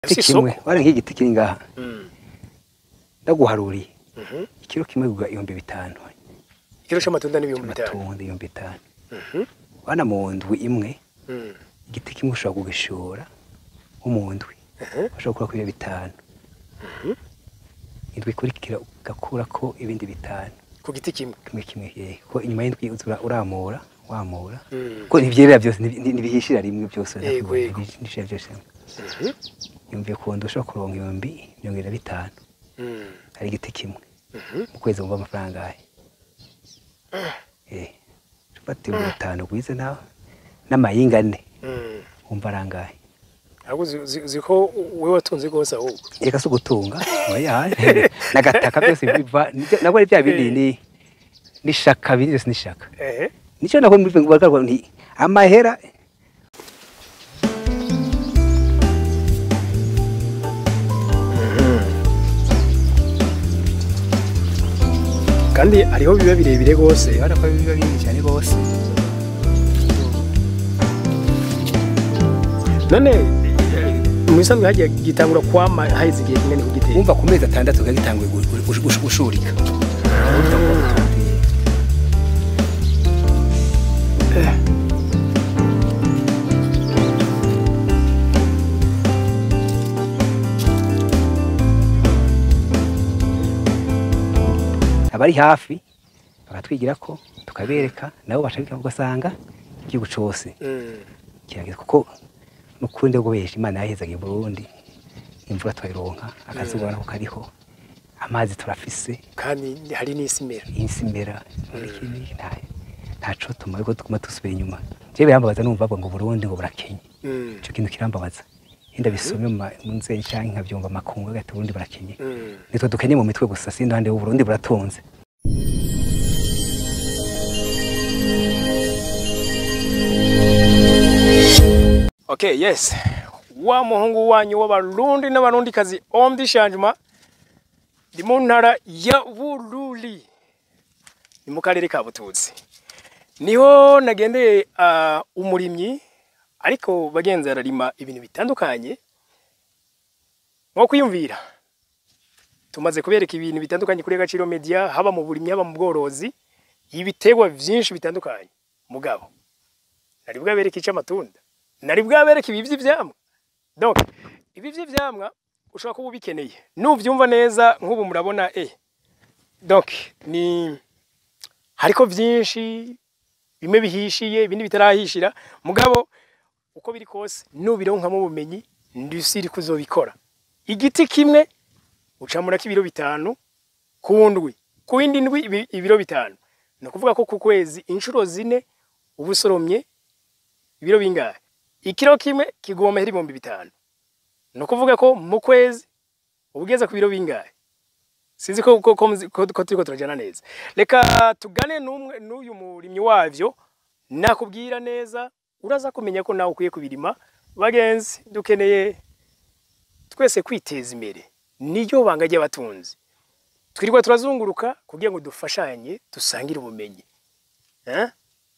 Kimwe wari nk'igiti kiri ngaha. Ndaguharuriye. Ikiro kimwe kugura 5000. Ikiro c'amatunda ni 5000. Amatunda 5000. Wana mu ndwi imwe. Igiti kimwe ushobora kugishora mu ndwi. Ushobora gukura 5. Indwi ikurikira ugakurako ibindi 5. Ku giti kimwe. Kimwe kimwe. Ko inyuma y'indwi uzura uramura, wamura. Ko ntivyerera byose ntibihishira rimwe byose. Ntibihishira byose. Yumviye ko ndushobora kuronka 25,000. Ari igiti kimwe. Mu kwezi wumva amafaranga ahe? Ufata 5,000 gwize nawe n'amayinga 4. Wumva arangahe? Ahubwo ziko wewe watunze gose ahubwo. Reka si ugutunga. Oya. Nagataka byose biva nabwo ari bya bindi ni nishaka bindi byose nishaka. Nico nako mbivuga nti amahera. Kandi hariho biba birebire gose, ariko biba binini cyane gose. None mu isanzwe hagiye gitangura kwama haize igihe kinini kugitera. Umva ku mezi 6 gagitanguye gushurika. Abari hafi bakatwigira ko tukabereka nabo bashaka ugasanga igihugu cose kirageze kuko nukunde gobesha Imana yahezaga Burundi imvura twayironka akazuba nako kariho amazi turafise kandi hari n'isimera insimera ntaco tuma ariko tuguma tusubira inyuma. Je birambabaza numva ngo Burundi ngo burakenye. Ico kintu kirambabaza. Inda bisome mu nzeye canke nkavyumva makungu gati Burundi burakenye. Nitwe dukenye mu mitwe gusa sindi hande Burundi buratunze. Okay, yes. Wa muhungu wanyu w'abarundi n'abarundi kazi omdi shanjuma ndi mu ntara ya Bururi ni mu karere ka Bututsi. Niho nagendeye umurimyi ariko bagenzi ararima ibintu bitandukanye nko kwiyumvira. Tumaze kubereka ibintu bitandukanye kuri Agaciro Media, haba mu burimyi haba mu bworozi, ibitegwa vyinshi bitandukanye. Mugabo nari bwabereka icamatunda, nari bwabereka ibi vy'ivyamwa. Donc ibi vy'ivyamwa ushobora kuba ubikeneye nuvyumva neza nk'ubu murabona Donc ni hariko vyinshi bimwe bihishiye ibindi bitarahishira, mugabo uko biri kose nubironkamo ubumenyi ndusiri kuzobikora. Igiti kimwe ucamura k'ibiro 5 ku ndwi, ku yindi ndwi ibiro 5. No kuvuga ko ku kwezi inshuro 4 ubusoromye ibiro bingahe? Ikiro kimwe kigoma 5,000. No kuvuga ko mu kwezi ubugeza ku biro bingahe? Sinzi ko turiko turajana neza. Reka tugane n'umwe n'uyu murimyi wavyo nakubwira neza uraza kumenya ko nawe ukwiye kubirima. Bagenzi dukeneye twese kwiteza imbere, niyo banga ry'abatunzi. Twirirwa turazunguruka kugira ngo dufashanye dusangire ubumenyi.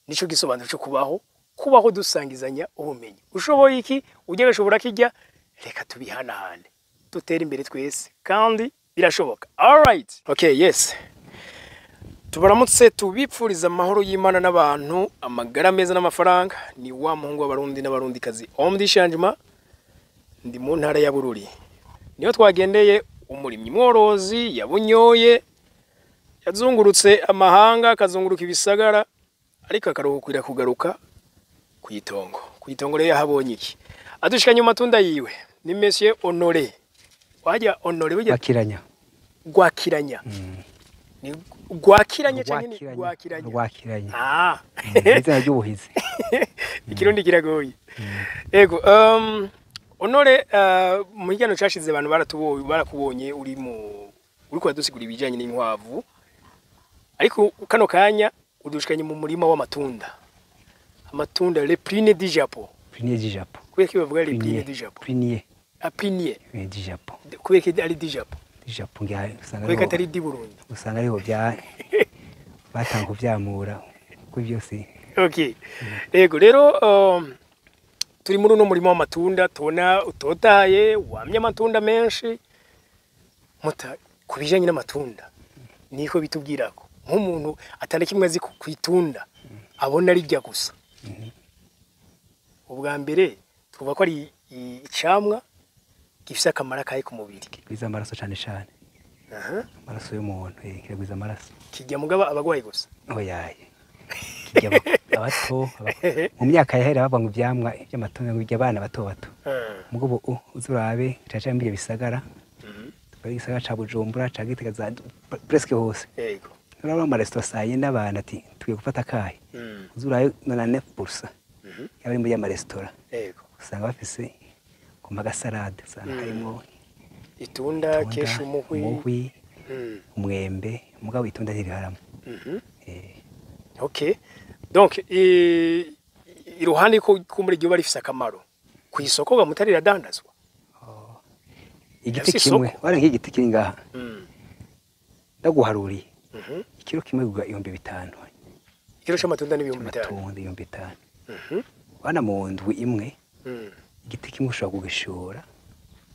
Nico gisobanuro cyo kubaho, kubaho dusangizanya ubumenyi. Ushoboye iki ujye gashobora kijya, reka tubihanahane dutere imbere twese kandi birashoboka. All right. Okay, yes. Tubaramutse tubipfuriza amahoro y'Imana n'abantu, amagara meza n'amafaranga. Ni wa muhungu w'abarundi n'abarundi kazi omdi shanjuma, ndi mu ntara ya Bururi. Niyo twagendeye umurimyi mworozi yabunyoye, yazungurutse amahanga akazunguruka ibisagara, ariko akaruhukira kugaruka kuyitongo. Kuyitongo rero yahabonye iki? Adushikanye matunda yiwe. Ni Monsieur Honoré. Wajya Honoré ujya Gwakiranya. Gwakiranya. Ni gwakiranya canke ni gwakiranya? Gwakiranya. Izina ry'ubuhizi. Ikirundi kiragoye. Ego, Honore mu higano cashize abantu baratuboye barakubonye uri mu uriko dusigura ibijanye n'inkwavu. Ariko kano kanya udushikanye mu murima w'amatunda. Amatunda les pruniers du Japon. Pruniers du Japon. Kubera ko bavuga les pruniers du Japon. Pruniers. Ah, pruniers. Du Japon. Kubera ko ari du Japon. Du Japon ngira usanga. Kubera ko atari di Burundi. Usanga ariho bya batanga kuvyamura kuri byose. Okay. Yego rero Turi muri uno murimo w'amatunda, tubona utotaye, wamye amatunda menshi. Muta ku bijanye n'amatunda niko bitubwirako nk'umuntu atari kimwe azi ku itunda, abona rijya gusa. Ubwa mbere tuvuga ko ari icamwa gifise akamaro akahe ku mubiri? Kigwiza amaraso cane cane. Amaraso y'umuntu, kiragwiza amaraso. Kijya mugaba abagwayi gusa? Oyaye, kirya abato. Mu myaka yahera bavuga ngo ivyamwa vy'amatunda ngo birya abana bato bato. Mugabo ubu uzurabe cane cane muri bisagara, bari gisagara ca Bujumbura, ca Gitega, za presque hose. Urabona amaresitora saa yenda abantu ati tugiye gufata akahe. Uzurabe 99% y'abari muri ya maresitora usanga bafise ku magasarade, usanga harimo itunda, kesha umuhwi. Umuhwi, umwembe, mugabo itunda ntiriharamo. Okay, donc iruhande ko kumbura iryo rifise akamaro ku isoko ga mutari riradandazwa? Igiti Yafise kimwe isoko. Wari nk'igiti kiri ngaha, ndaguharuriye, ikiro kimwe kugura 5000. Ikiro c'amatunda n'5000? Amatunda 5000. Wana mu ndwi imwe, igiti kimwe ushobora kugishora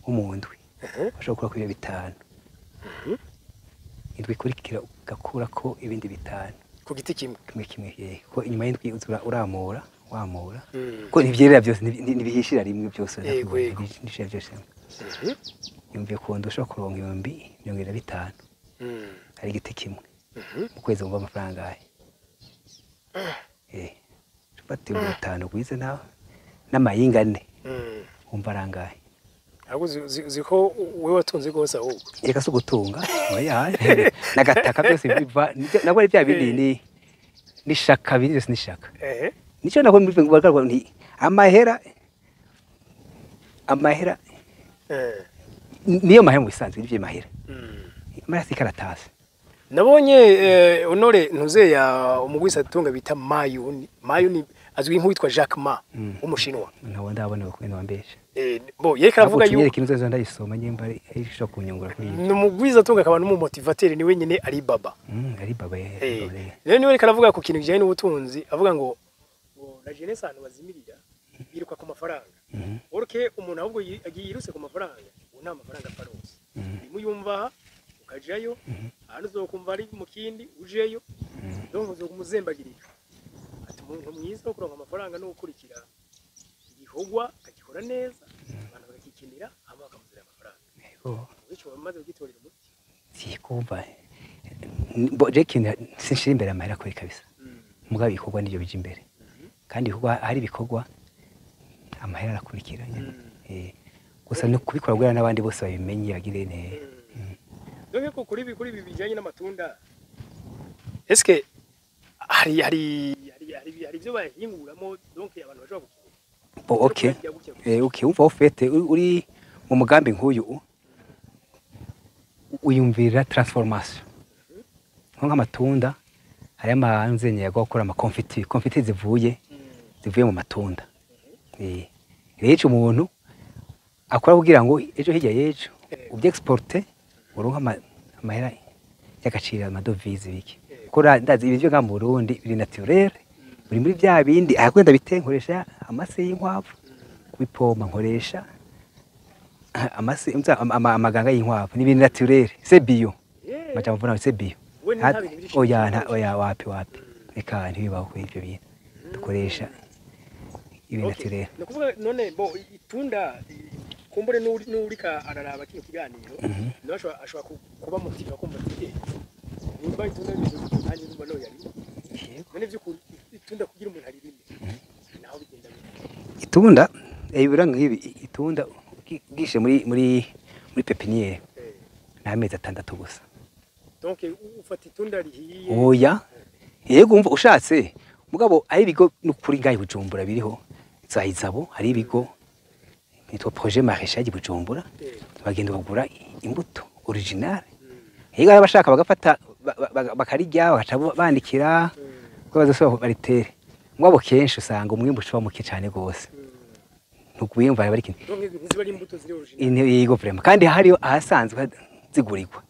nko mu ndwi ushobora gukura kuri 5. Indwi ikurikira ugakurako ibindi 5. Ku giti kimwe? Kimwe kimwe, ko inyuma y'indwi uzura uramura wamura, ko ntivyerera byose, ntibihishira rimwe byose. Yego, yego. Ntibihishira byose. Yumviye ku ndwi ushobora kuronka 75,000. Ari igiti kimwe. Mu kwezi wumva amafaranga ahe? Ufata 5,000 ugwize nawe n'amayinga 4, wumva arangahe? Ahubwo uzi ko wewe watunze rwose ahubwo. Reka si ugutunga, oya, n'agataka byose biva nabwo ari bya bindi, ni n'ishaka, bindi byose n'ishaka. Nicyo nako mbivuga ngo bagarwa nti amahera, amahera niyo mahera mu bisanzwe, nivyo mahera. Amahera si ikaratasi. Nabonye Honore ntuze ya umugwisa atunga bita Mayuni. Mayuni azwi nk'uwitwa Jack Ma w'umushinwa. Ntabwo ndabona bakubwira wambesha. Bo yereka aravuga yuko yuko ikintu nzoza ndayisoma nyemba ari ishobora kunyungura kuri ni umugwiza atunga akaba n'umumotivateur, ni wenyine ari baba. Ari baba. Rero niwe reka aravuga ku kintu kijanye n'ubutunzi, avuga ngo la jeunesse ahantu bazimirira biruka ku mafaranga. Orke umuntu ahubwo agiye yirutse ku mafaranga, ubu nta mafaranga apfa rose. Rimwe uyumva aha ukajayo, ahandi uzokumva ari mu kindi ujeyo, donc uzogumuzembagirika. Ati umuntu mwiza wo kuronka amafaranga no gukurikira igikorwa akagikora neza, abantu bakagikenera, hama bakamuzanira amafaranga. Yego. Bityo bamaze kugitorera umuti. Sikumva. Bo je kintu sinshira imbere amahera kuri kabisa. Mugabo ibikorwa nivyo bija imbere. Kandi ibikorwa, hari ibikorwa amahera arakurikira nyene. Gusa no kubikora kugira n'abandi bose babimenye bagire ne. Donc ko kuri ibi bijanye n'amatunda, eske hari ibyo bayahinguramo, donc abantu bashobora gukina? Bo okay. Okay, umva ufete uri mu mugambi nk'uyu uyumvira transformation. Nko nk'amatunda hari amanzenye yo gukora ama confiture, confiture zivuye mu matunda. Rero ico umuntu akora kugira ngo ejo hirya y'ejo ubyexporte uronke amahera y'agaciro, amadovize biki. Kuko ndazi ibiryo nga mu Burundi biri naturel, biri muri bya bindi ahakwenda bite, nkoresha amase y'inkwavu kubipompa, nkoresha amase amaganga y'inkwavu, ni ibintu naturel, c'est bio. Majambo mvuna c'est bio. We nta bintu biri Oya, nta, oya, wapi wapi, reka ntibibaho kuri ibyo bintu dukoresha ibintu naturel. Ni ukuvuga none bo itunda kumbure n'urika araraba kino kiganiro nawe ashobora kuba motivé kumva ati nimba itunda bimeze gutyo nanjye ndumva no yarima. None by'ukuri itunda kugira umuntu aririme naho bigenda bite? Itunda, ibira nk'ibi, itunda ugishe muri pépinière ni amezi 6 gusa. Donc ufata itunda rihiye? Oya, yego, umva ushatse mugabo ari ibigo n'ukuri ngaho i Bujumbura biriho za Izabo, hari ibigo nitwa projet maraîchage i Bujumbura, bagenda bagura imbuto originale. Higa abashaka bagafata bakarirya, bagaca bandikira ko bazosubira baritere. Mugabo kenshi usanga umwimbu uba muke cyane gose, ntugwiyumva bari kintu. Donc ntiziba ari imbuto ziri original? Intebe, yego, vraiment, kandi hariyo ahasanzwe zigurirwa.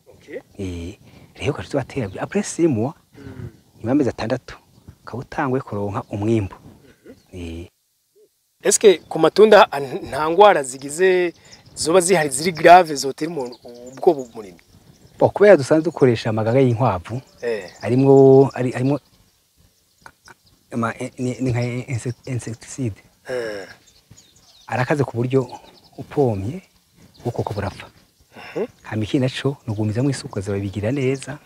Rero ugaca ubatera après 6 mois, nyuma y'amezi 6 ukaba utanguye kuronka umwimbu. Eske ku matunda nta ngwara zigize zoba zihari ziri grave zotera umuntu ubwoba umurimyi? Bo kubera dusanzwe dukoresha amaganga y'inkwavu arimwo arimo ni nka insecticide arakaze ku buryo upomye ubukoko burapfa. Hama ikindi naco nugumizamwo isuku zibabigira neza,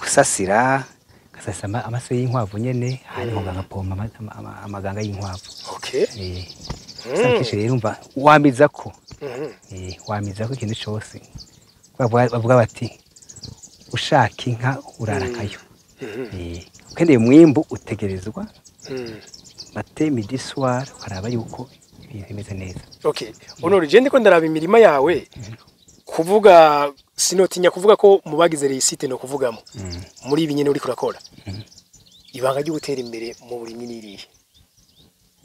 usasira ugasasira amase y'inkwavu nyene, hanyuma ugapompa amaganga y'inkwavu. Okay. Kenshi rero umva wamizako wamizako ikintu cose. Bavuga bati ushaka inka urarakayo. Ukeneye umwimbu utegerezwa matin midi soir ukaraba yuko ibintu bimeze neza. Okay. Honore, je ndiko ndaraba imirima yawe, kuvuga sinotinya kuvuga ko mu bagize réussite no kuvugamo muri ibi nyene uriko urakora. Ibanga ryo gutera imbere mu burimyi ni irihe?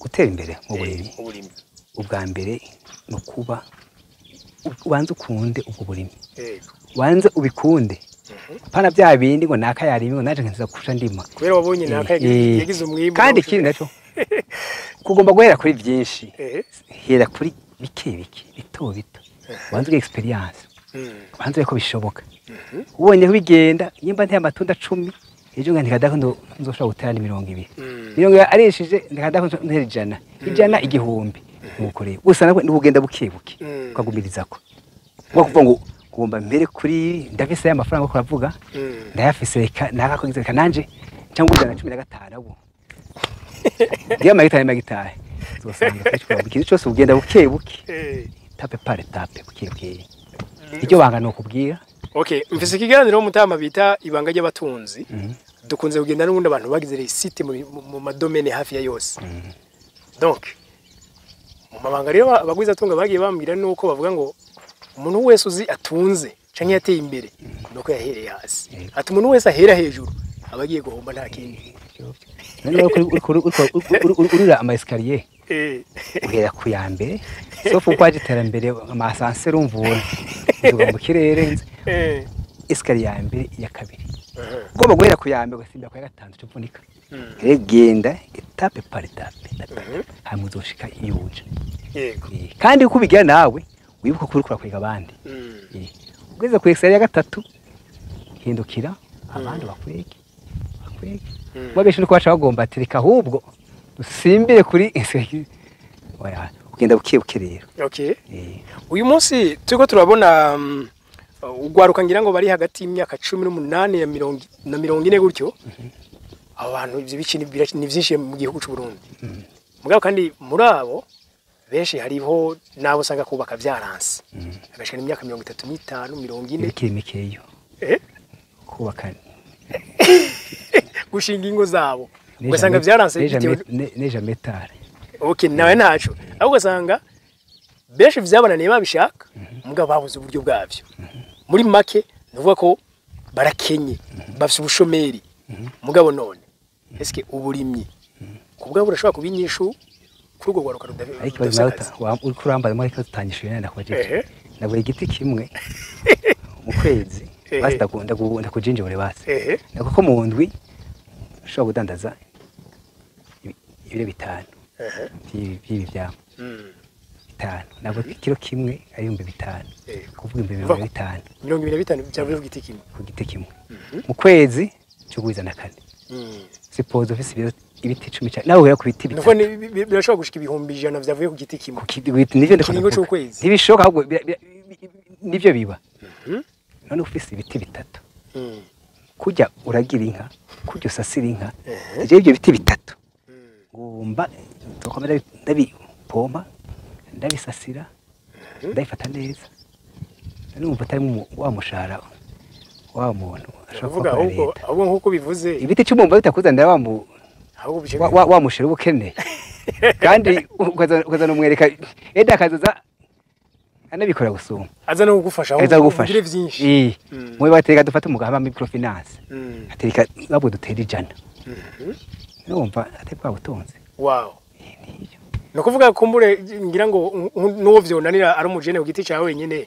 Gutera imbere mu burimyi? Mu burimyi. Ubwa mbere ni ukuba ubanze ukunde ubwo burimyi. Yego. Ubanze ubikunde. Apana bya bindi ngo naka yarimye ngo naje nkaza kusha ndima. Kubera wabonye naka yagize umwimbu. Kandi ikindi naco kugomba guhera kuri byinshi. Hera kuri bike bike bito bito. Ubanze ugire experience. Ubanze ko bishoboka. Ubonye ko bigenda nyimba nte amatunda 10 ejo nga ntikadako nzoshobora gutera ni 20. 20 arishije ntikadako ntera 100. 100 igihumbi. Nuko rero gusa nabwo n'ugenda buke buke ukagumiririzako. Ngo kuvuga ngo ngomba mbere kuri ndafise aya mafaranga ko kuravuga ndayafise reka nakakogize reka nanje cyangwa 115 abo. Ndiya magitari magitari. Uzosanga kwicwa ikintu cyose ugenda buke buke. Étape par étape buke buke. Iryo banga no kubwira. Okay, mfise ikiganiro mutama bita ibanga ry'abatunzi. Dukunze kugenda n'ubundi abantu bagize réussite mu ma domaines hafi ya yose. Donc mu mabanga rero abagwiza atunga bagiye bambwira nuko bavuga ngo umuntu wese uzi atunze canke yateye imbere nuko yahereye hasi. Ati umuntu wese ahera hejuru aba agiye guhomba nta kindi. None urira ama escalier uhera ku ya mbere sauf uko waje iterambere ama ascenseur umvura uduga mu kirere escalier ya mbere iya kabiri. Ugomba guhera ku ya mbere ugasimba ku ya gatanu ucuvunika. Rero genda étape par étape hanyuma uzoshika iyo uje. Yego. Kandi uko ubigira nawe wibuka ko uriko urakwega abandi. Ugeze ku escalier ya gatatu hindukira abandi bakwege. Bakwege. Bo benshi nuko baca bagomba ati reka ahubwo dusimbire kuri escalier. Oya, ugenda buke buke rero. Okay. Uyu munsi turiko turabona ugwaruka ngira ngo bari hagati y'imyaka 18 ya mirongo na 40 gutyo. Abantu ivyo bici ni vyinshi mu gihugu c'u Burundi. Mugabo kandi muri abo benshi hariho nabo usanga kubaka vyaranse. Agashika imyaka 35 40. Bikiri mikeyo. Kubaka gushinga ingo zabo. Ugasanga vyaranse bitewe neja metare. Okay, nawe ntaco. Ahubwo ugasanga benshi vyabananiye babishaka, mugabo babuze uburyo bwavyo. Muri make nuvuga ko barakenye, bafise ubushomeri. Mugabo none eske uburimyi kubwa burashobora kuba inyishu kuri urwo rwaruka Ariko rudafise akazi? uriko urambaza muri ko tutanyishuye nenda kubajije. Nagura igiti kimwe mu kwezi. Basi ndakunda ndakujinjibure basi. Nako ko mu ndwi ushobora kudandaza ibiro 5 by'ibi vyamwa. 5. Ntabwo ikiro kimwe ari 5000. Kuvuga 50,000. 25 byavuye ku giti kimwe. Ku giti kimwe. Mu kwezi cyo gwiza na kane. Suppose ufise ibiro ibiti 10 cyane. Nawe uhera ku biti Nuko bitatu. Birashobora gushika 100,000 vyavuye ku giti kimwe. Ku giti nivyo ndiko Kiringo ndavuga. c'ukwezi. Ntibishoboka ahubwo nivyo biba. None ufise ibiti bitatu. Kujya uragira inka, kujya usasira inka. Je ibyo biti bitatu. Ngomba tukomera ndabipompa, ndabisasira, ndabifata neza. Numva atari wa mushahara wa muntu ashobora Kuvuga kuba ahubwo leta. Ahubwo nkuko bivuze Ibiti cy'umumba bitakuzanira wa mu ahubwo bice wa mushira ubukene. Kandi ukazana umwereka eda akazoza anabikora gusumba. Aza no kugufasha Aza ahubwo kugufasha. ugire vyinshi. Mwe bateka dufate umugaba microfinance. Atereka babwo dutera 100. Numva atari bwa butunzi. Wow. Niyo. No kuvuga kumbure ngira ngo nuwo vyonanira ari umujene ku giti cyawe wenyene.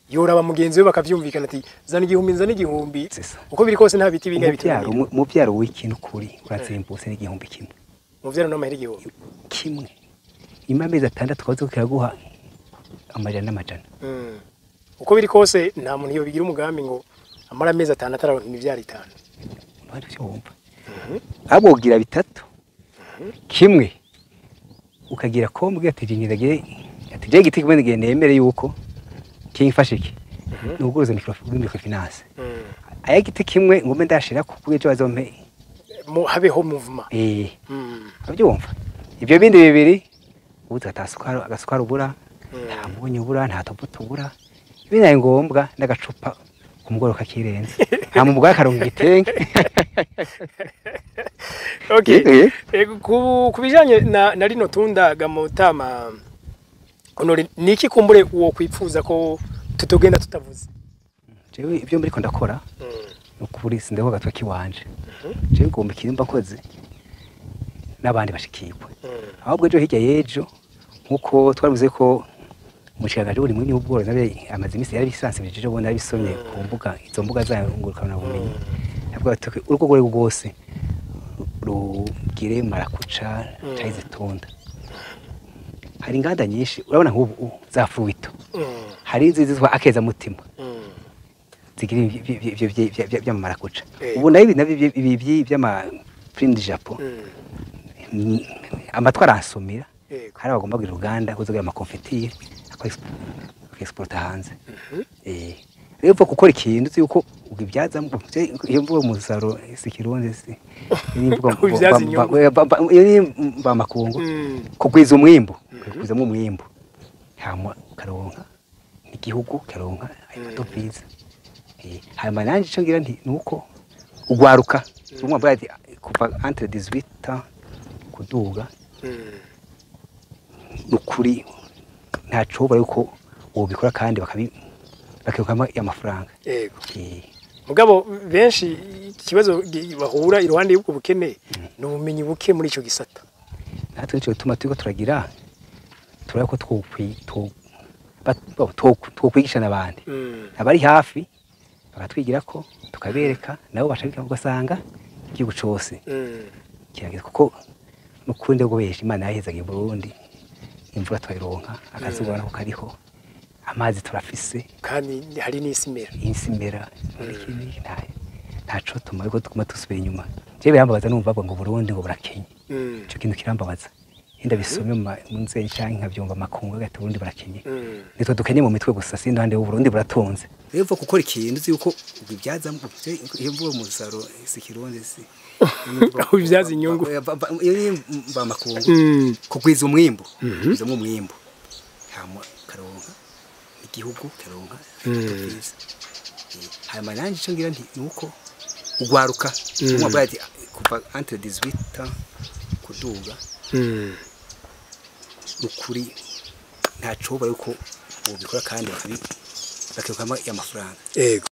Yoraba mugenzi we bakavyumvikana ati zana 1000 nzana 1000. C'est ça. Uko biri kose nta biti bingahe Umuvyaro bitunanira. Umuvyaro w'ikintu kuri urazimbutse n'igihumbi kimwe. Umuvyaro n'amahera 1000. Kimwe. Ima amezi 6 kazoza kiraguha amajana n'amajana. Uko biri kose nta muntu yobigira umugambi ngo amara amezi 6 ataronka imivyaro 5. Bari cyo wumva. Ahubwo ugira bitatu. Kimwe ukagira ko mbwe ati ngiragiye ati je giti kumwe ngiye nemere yuko kimfashe iki. Nuguruze microfinance. Aya giti kimwe ngombe ndashira ku ejo bazompe habeho movement. Abyumva. Ibyo bindi bibiri ubuze atasukara agasukara ubura nta munyu ubura nta tubuto ubura. Ibinaye ngombwa n'agacupa kumugoroka kirenze. Nta mugore akaronka igitenge. Okay. Kubijanye na rino tunda gamotama Honore niki kumbure uwo kwipfuza ko tutogenda tutavuze? Jewe ibyo muriko ndakora nukuri sindeho gatwa kiwanje. Jewe ngomba ikirimba koze nabandi bashikirwe. Ahubwo ejo hirya yejo nkuko twaribuze ko mushikagaje buri mwinyi w'ubworozi nabe amaze imisi yari bisansibilije ejo bundi abisomye ku mbuga izo mbuga zayo ngurukana bumenyi. Avuga ati urugo rwego rwose rugire marakuca cyayize tunda. Hari inganda nyinshi urabona nk'ubu za fruito. Hari inzizi zitwa akeza mutima. Zigira ibyo by'amarakuca. Ubu nayo ibi by'ama prime du Japon. Amatwa aransumira. Hari abagomba kugira uruganda kuzogira ama confetire akexporta hanze. Rero upfa gukora ikintu uzi yuko ubibyaza iyo mvugo umusaruro si kirundi si imvugo mba makungu kugwiza umwimbo kugwizamo umwimbo hama karonka igihugu karonka ayo madovize. Hanyuma nanje ico ngira nti nuko ugwaruka umwe avuga ati kuva entre 18 ans kuduga nukuri ntaco yuko ubikora kandi bakabikamo amafaranga. Yego. Mugabo benshi ikibazo bahura iruhande y'ubwo bukene ni ubumenyi buke muri ico gisata. Natwe ico gituma turiko turagira turako twokwigisha n'abandi. Abari hafi bakatwigira ko tukabereka nabo bashaka ugasanga igihugu cose kirageze kuko nukuri ndagobesha Imana yahezaga i Burundi imvura twayironka akazuba nako kariho amazi turafise kandi hari n'isimera insimera ntaco tuma ariko tuguma dusubira inyuma. Je birambabaza numva bavuga ngo Burundi ngo burakenye. Ico kintu kirambabaza. Inda bisome mu nzeye canke nkavyumva amakungu agati Burundi burakenye. Nitwe dukenye mu mitwe gusa sindi hande Burundi buratunze. Rero upfa gukora ikintu uzi yuko ubibyaza iyo mvugo umusaruro si kirundi si ubibyaza inyungu iyo mba makungu kugwiza umwimbo kugwizamo umwimbo hama karonka igihugu karonka madovize. Hanyuma nanje ico ngira nti nuko ugwaruka umwe avuga ati kuva entre 18 ans kuduga nukuri ntaco yuko ubikora kandi bakabikamo amafaranga. Yego.